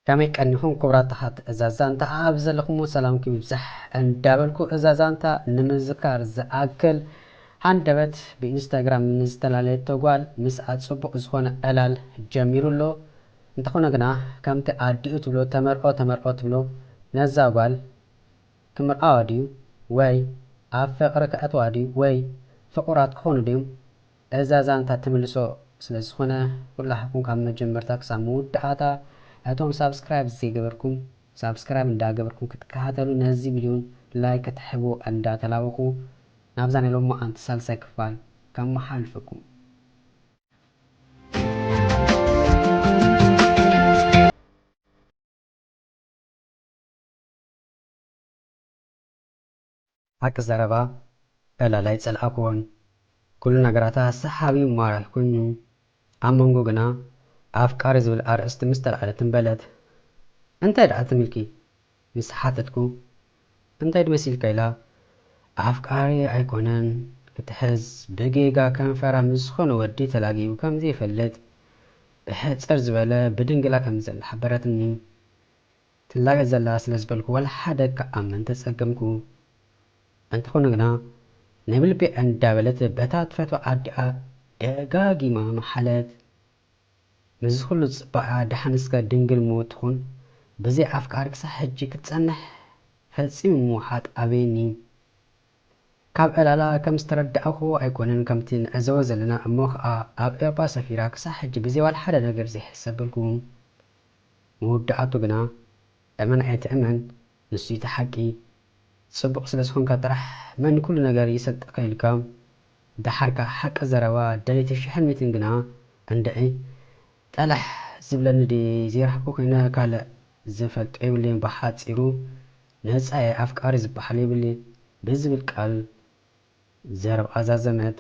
ከመይ ቀኒኹም ክቡራት ተኸታተልቲ እዛ ዛንታ? ኣብ ዘለኹሞ ሰላምኩም ይብዛሕ እንዳበልኩ፣ እዛ ዛንታ ንምዝካር ዝኣክል፣ ሃንደበት ብኢንስታግራም ንዝተላለየቶ ጓል ምስኣ ጽቡቕ ዝኾነ ዕላል ጀሚሩ ኣሎ። እንተኾነ ግና፣ ከምቲ ኣዲኡ ትብሎ፣ ተመርዖ ተመርዖ ትብሎ፣ ነዛ ጓል ክምርዓዋ ድዩ ወይ ኣብ ፍቕሪ ከእትዋ ድዩ ወይ ፍቑራት ክኾኑ ድዮም? እዛ ዛንታ ትምልሶ ስለ ዝኾነ፣ ኩላህኩም ካብ መጀመርታ ክሳብ መወዳእታ፣ እቶም ሳብስክራይብ ዘይገበርኩም ሳብስክራይብ እንዳገበርኩም ክትከታተሉ፣ ነዚ ቪድዮ ላይክ ክትሕቡ እንዳተላበኹ፣ ናብዛ ናይ ሎማዓንቲ ሳልሳይ ክፋል ከመሓልፈኩም። ሓቂ ዘረባ፣ ዕላል ኣይጸላእክዎን። ኩሉ ነገራታ ሰሓቢ ማራኺ ኮይኑ፣ ኣብ መንጎ ግና ኣፍቃሪ ዝብል ኣርእስቲ ምስ ተላዕለ ትም በለት። "እንታይ ደኣ ትም ኢልኪ?" ምስ ሓተትኩ፣ "እንታይ ድመሲልካ?" ኢላ፣ "ኣፍቃሪ ኣይኮነን፣ ክትሕዝ ብጌጋ ከንፈራ ምስ ዝኾነ ወዲ ተላጊቡ ከም ዘይፈልጥ፣ ብሕጽር ዝበለ ብድንግላ ከም ዘላ ሓበረትኒ። ትላገጽ ዘላ ስለ ዝበልኩ፣ ዋላ ሓደ ክኣምን ተጸገምኩ። እንተኾነ ግና፣ ናይ ብልቢ እንዳበለት በታ ትፈትዋ ኣዲኣ ደጋጊማ መሓለት። ምስዚ ኩሉ ጽባቐኣ፣ ደሓን እስከ ድንግል ሞ ትኹን፣ ብዘይ ኣፍቃሪ ክሳብ ሕጂ ክትጸንሕ ፈጺሙ ምውሓጥ ኣበየኒ። ካብ ዕላላ ከም ዝተረዳእኹ ኣይኮነን፣ ከምቲ ንዕዘቦ ዘለና እሞ ኸኣ ኣብ ኤውሮጳ ሰፊራ ክሳብ ሕጂ ብዘይ ዋላ ሓደ ነገር ዘይሕሰበልኩ። መወዳእቱ ግና፣ እመን ኣይትእመን፣ ንሱ እቲ ሓቂ። ጽቡቕ ስለ ዝኾንካ ጥራሕ መን ኩሉ ነገር ይሰልጠካ ኢልካ፣ ደሓርካ ሓቂ ዘረባ ደለይቲ ሽሕን ሚእትን ግና እንድዒ ጠላሕ ዝብለኒ ድየ ዘይረኸብኩ ኮይነ ካልእ ዝፈልጦ የብለይን። ብሓጺሩ ነጻ እየ፣ ኣፍቃሪ ዝበሃል የብለይን ብዝብል ቃል ዘረባ ኣዛዘመት።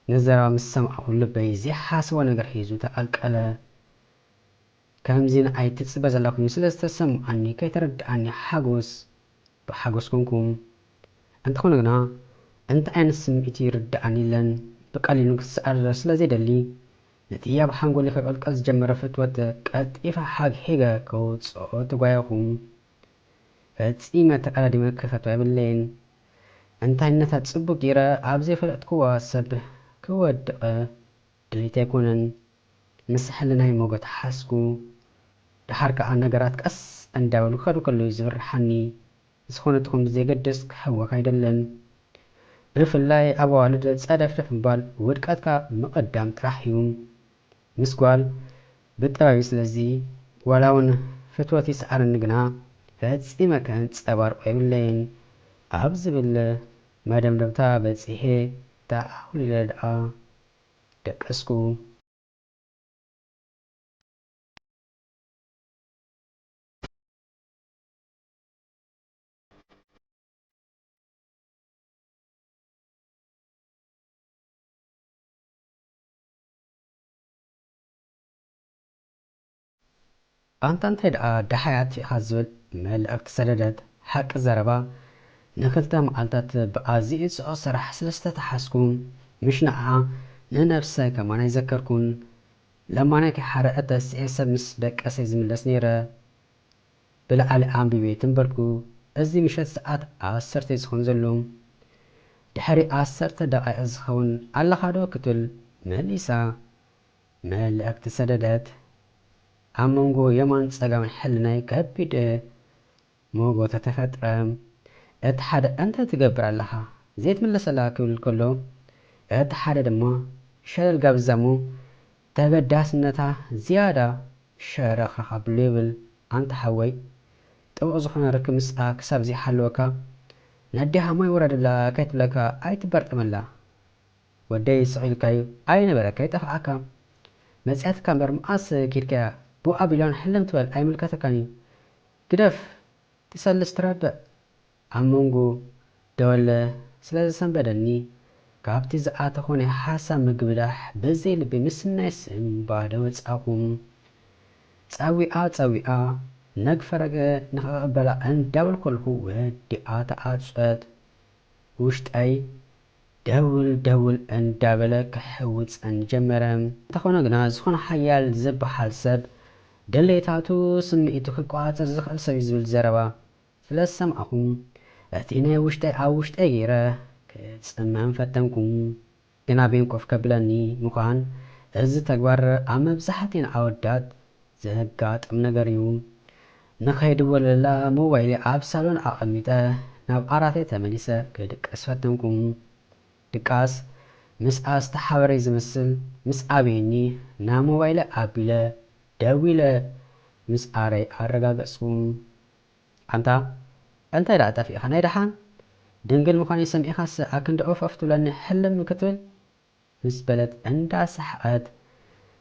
ነዚ ዘረባ ምስ ሰማዕኹ ልበይ ዘይሓስቦ ነገር ሒዙ ተቐልቀለ። ከምዚ ንዓይ ትጽበ ዘላ ኮይኑ ስለ ዝተሰምዓኒ ከይተረድኣኒ ሓጎስ ብሓጎስ ኮንኩ። እንተኾነ ግና እንታይ ዓይነት ስምዒት ይርድኣኒ የለን። ብቐሊሉ ክሰኣር ስለ ዘይደሊ ነቲ ኣብ ሓንጎለይ ክቕልቀል ዝጀመረ ፍትወት ቀልጢፈ ሓግሒገ ከውጽኦ ተጓየኹ። ፈጺመ ተቐዳዲመ ክፈትዋ የብለይን። እንታይነታ ጽቡቕ ገይረ ኣብ ዘይፈለጥክዋ ሰብ ክወድቕ ድሌት ኣይኮነን። ምስ ሕልናይ ሞገት ሓዝኩ። ደሓር ከኣ ነገራት ቀስ እንዳበሉ ክኸዱ ከለዉ እዩ ዝብርሓኒ። ዝኾነ ትኹን ብዘየገድስ ክሕወካ ኣይደልን። ብፍላይ ኣብ ኣዋልድ ጸደፍደፍ ምባል ውድቀትካ ምቕዳም ጥራሕ እዩ። ምስ ጓል ብጥበብ እዩ። ስለዚ ዋላ እውን ፍትወት ይስኣነኒ ግና ፈጺመ ከንጸባርቆ የብለይን ኣብ ዝብል መደምደምታ በጺሐ ተኣኹሊለ ደኣ ደቀስኩ። ኣንታ እንታይ ደኣ ደሃይ ኣቲኻ ዝብል መልእኽቲ ሰደደት። ሓቂ ዘረባ፣ ንኽልተ መዓልታት ብኣዝዩ ጽዑቕ ስራሕ ስለ ዝተተሓዝኩ፣ ምሽ ንዓኣ ንነብሰይ ከማን ኣይዘከርኩን። ለማናይ ከይሓረ እተስኤ ሰብ ምስ ደቀሰ ዝምለስ ነይረ። ብልዓሊ ኣንቢበ ትም በልኩ። እዚ ምሸት ሰዓት ዓሰርተ እዩ ዝኸውን ዘሎ። ድሕሪ ዓሰርተ ደቓይቕ ዝኸውን ኣለኻ ዶ ክትብል መሊሳ መልእኽቲ ሰደደት። ኣብ መንጎ የማን ጸጋምን ሕልናይ ከቢድ ሞጎተ ተፈጥረ። እቲ ሓደ "እንታይ ትገብር ኣለኻ ዘይትምለሰላ?" ክብል ከሎ፣ እቲ ሓደ ድማ ሸለል ጋብዝ እሞ ተገዳስነታ ዝያዳ ሸረኽረኽ ኣብሎ ይብል። ኣንታ ሓወይ፣ ጥቡቕ ዝኾነ ርክብ ምስኣ ክሳብ ዘይሃለወካ፣ ነዲኻ ማይ ውረድላ ከይትብለካ ኣይትበርጠመላ። ወደይ ስቕ ኢልካዩ ኣይነበረ ከይጠፍኣካ። መጺኣትካ እምበር መኣስ ኪድካያ? ብኡ ኣቢላን ሕልም ትበል ኣይምልከተካን እዩ። ግደፍ፣ ትሰልስ ትረብዕ። ኣብ መንጎ ደወለ ስለ ዘሰንበደኒ፣ ካብቲ ዝኣተኾ ናይ ሓሳብ ምግብዳሕ ብዘይ ልቢ ምስናይ ስንባደ ወጻኹ። ጸዊዓ ጸዊዓ ነግ ፈረገ ንኽቕበላ እንዳበልኩ ከለኹ ወዲኣ ተዓጸወት። ውሽጠይ ደውል ደውል እንዳበለ ክሕውጸን ጀመረ። እንተኾነ ግና ዝኾነ ሓያል ዝበሃል ሰብ ድሌታቱ፣ ስምዒቱ ክቆጻጸር ዝኽእል ሰብ እዩ ዝብል ዘረባ ስለ ዝሰማዕኹ፣ እቲ ናይ ውሽጠይ ኣብ ውሽጠይ ገይረ ክጽመም ፈተንኩ። ግን ኣቤን ኮፍ ከብለኒ ምዃን፣ እዚ ተግባር ኣብ መብዛሕትኤን ኣወዳት ዘጋጥም ነገር እዩ። ንኸይድወለላ ሞባይለይ ኣብ ሳሎን ኣቐሚጠ ናብ ዓራተይ ተመሊሰ ክድቅስ ፈተንኩ። ድቃስ ምስኣ ዝተሓበረይ ዝመስል ምስ ኣበየኒ ናብ ሞባይለ ኣቢለ ደዊለ ምስ ኣረይ ኣረጋገጽኩ። ኣንታ እንታይ ደኣ ጠፊእኻ ናይ ደሓን? ድንግል ምዃነይ ሰሚዕኻስ ኣክንዲ ኦፍ ኦፍ ትብለኒ ሕልም ክትብል? ምስ በለት እንዳሰሓቐት፣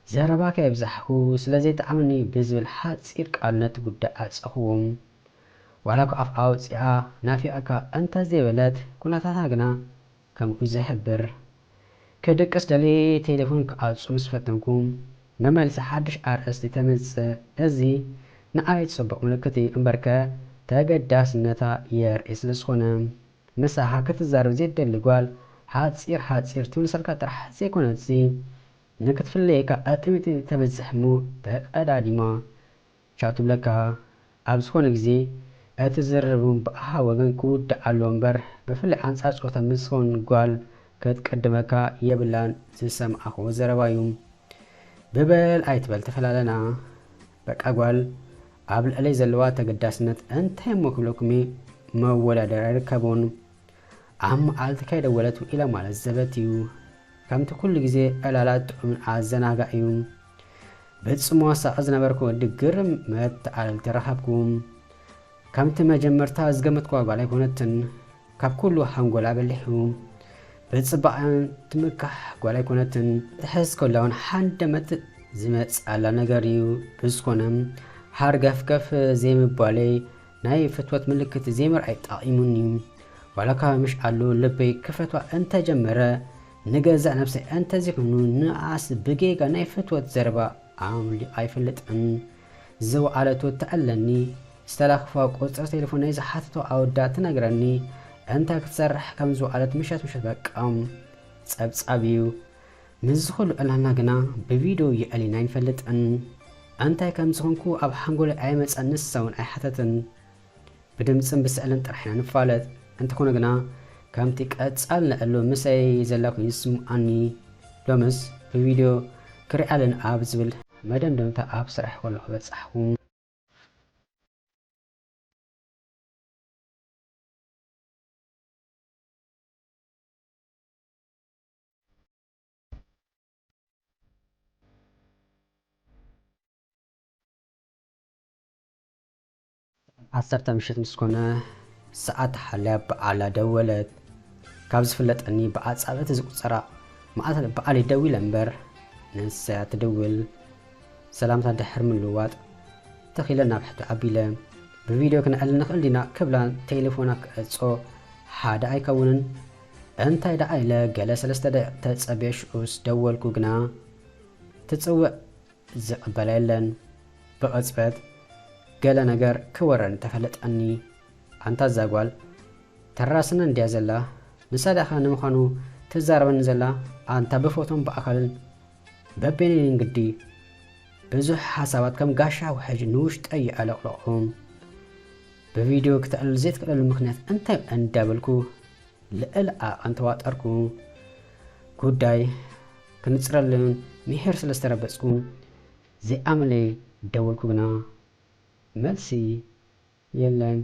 ዘረባካ የብዛሕኩ ስለ ዘይጠዓመኒ ብዝብል ሓጺር ቃል ነቲ ጉዳይ ዓጸኽዎ። ዋላ እኳ ኣፍ ኣውጺኣ ናፊቐካ እንተ ዘይበለት፣ ኩነታታ ግና ከምኡ ዘይሕብር። ክድቅስ ደልየ ቴሌፎን ክዓጹ ምስ ፈተንኩ፣ መመልሲ ሓድሽ ኣርእስቲ ተምጽእ። እዚ ንዓይ ጽቡቕ ምልክት እዩ እምበርከ ተገዳስነታ የርኢ ስለ ዝኾነ። ምሳኻ ክትዛረብ ዘይትደሊ ጓል ሓጺር ሓጺር ትምልሰልካ ጥራሕ ዘይኮነትሲ፣ ንክትፍለየካ ኣጥሚጢ ተበዝሕ እሞ ተቐዳዲማ ቻው ትብለካ። ኣብ ዝኾነ ግዜ እቲ ዝርርብ እውን ብኣኻ ወገን ክውዳእ ኣለዎ እምበር፣ ብፍላይ ኣንጻር ጾታ ምስ ዝኾን ጓል ክትቅድመካ የብላን። ዝሰማዕኽዎ ዘረባ እዩ። ብበል ኣይትበል ተፈላለና። በቃ ጓል ኣብ ልዕለይ ዘለዋ ተገዳስነት እንታይ እሞ ክብለኩም እየ፣ መወዳደሪ ኣይርከቦን። ኣብ መዓልቲ ከይደወለት ውዒላ ማለት ዘበት እዩ። ከምቲ ኩሉ ግዜ ዕላላት ጥዑምን ኣዘናጋዕን እዩ። ብጽምዋ ሳቐ ዝነበርኩ ወዲ ግርም መተዓልልቲ ረኸብኩ። ከምቲ መጀመርታ ዝገመትክዋ ጓል ኣይኮነትን። ካብ ኩሉ ሓንጎላ በሊሑ። ብጽባቐን ትምካሕ ጓል ኣይኮነትን። ትሕዝ ከላ እውን ሓንደመት ዝመጽኣላ ነገር እዩ። ብዝኾነ፣ ሃርገፍገፍ ዘይምባለይ ናይ ፍትወት ምልክት ዘይምርኣይ ጠቒሙኒ። ዋላካ ምሽ ኣሎ ልበይ ክፈትዋ እንተጀመረ፣ ንገዛእ ነብሰይ እንተዘይኮይኑ ንኣስ ብጌጋ ናይ ፍትወት ዘረባ ኣምሊቓ ኣይፈልጥን። ዝወዓለቶ ተዕለኒ፣ ዝተላኽፋ ቁጽሪ ቴሌፎን ናይ ዝሓተቶ ኣወዳ ትነግረኒ፣ እንታይ ክትሰርሕ ከም ዝወዓለት ምሸት ምሸት በቃ ጸብጻብ እዩ። ምስዚ ኩሉ ዕላልና ግና ብቪድዮ የዕሊና ኣይንፈልጥን። እንታይ ከም ዝኾንኩ ኣብ ሓንጎለይ ኣይመጸን፣ ንሳ እውን ኣይሓተትን። ብድምጽን ብስእልን ጥራሕ ኢና ንፋለጥ። እንተኾነ ግና ከምቲ ቀጻል ንዕሉ ምሰይ ዘላ ኮይኑ ይስምዓኒ። ሎምስ ብቪድዮ ክሪኣለን ኣብ ዝብል መደምደምታ ኣብ ስራሕ ከለኹ በጻሕኩ። ዓሰርተ ምሽት ምስ ኮነ፣ ሰዓት ሓልያ በዓላ ደወለት። ካብ ዝፍለጠኒ ብኣጻብዕቲ ዝቑጸራ መዓልታት በዓል ይደዊለ እምበር፣ ንሰያ ትድውል። ሰላምታ ድሕር ምልውዋጥ፣ ተኺለ ናብ ሕቶ ኣቢለ፣ "ብቪድዮ ክነዕልል ንኽእል ዲና?" ክብላ ቴሌፎና ክዕጾ ሓደ ኣይከውንን። እንታይ ደኣ ኢለ ገለ ሰለስተ ደቂቕ ተጸብየ ሽዑስ ደወልኩ ግና ትጽውዕ ዝቕበላ የለን። ብቕጽበት ገለ ነገር ክወረኒ ተፈለጠኒ። ኣንታ እዛ ጓል ተራስነን ድያ ዘላ? ንሳ ዳኻ ንምዃኑ ትዛረበኒ ዘላ? ኣንታ ብፎቶን ብኣካልን በበይነይን ግዲ ብዙሕ ሓሳባት ከም ጋሻ ውሕጅ ንውሽጠይ ይዕለቕልቑ። ብቪድዮ ክተዕልል ዘይትክእለሉ ምኽንያት እንታይ እንዳበልኩ ልዕል ዓቐን ተዋጠርኩ። ጉዳይ ክንጽረሉን ምሒር ስለ ዝተረበጽኩ ዘይኣመለይ ደወልኩ ግና መልሲ የለን።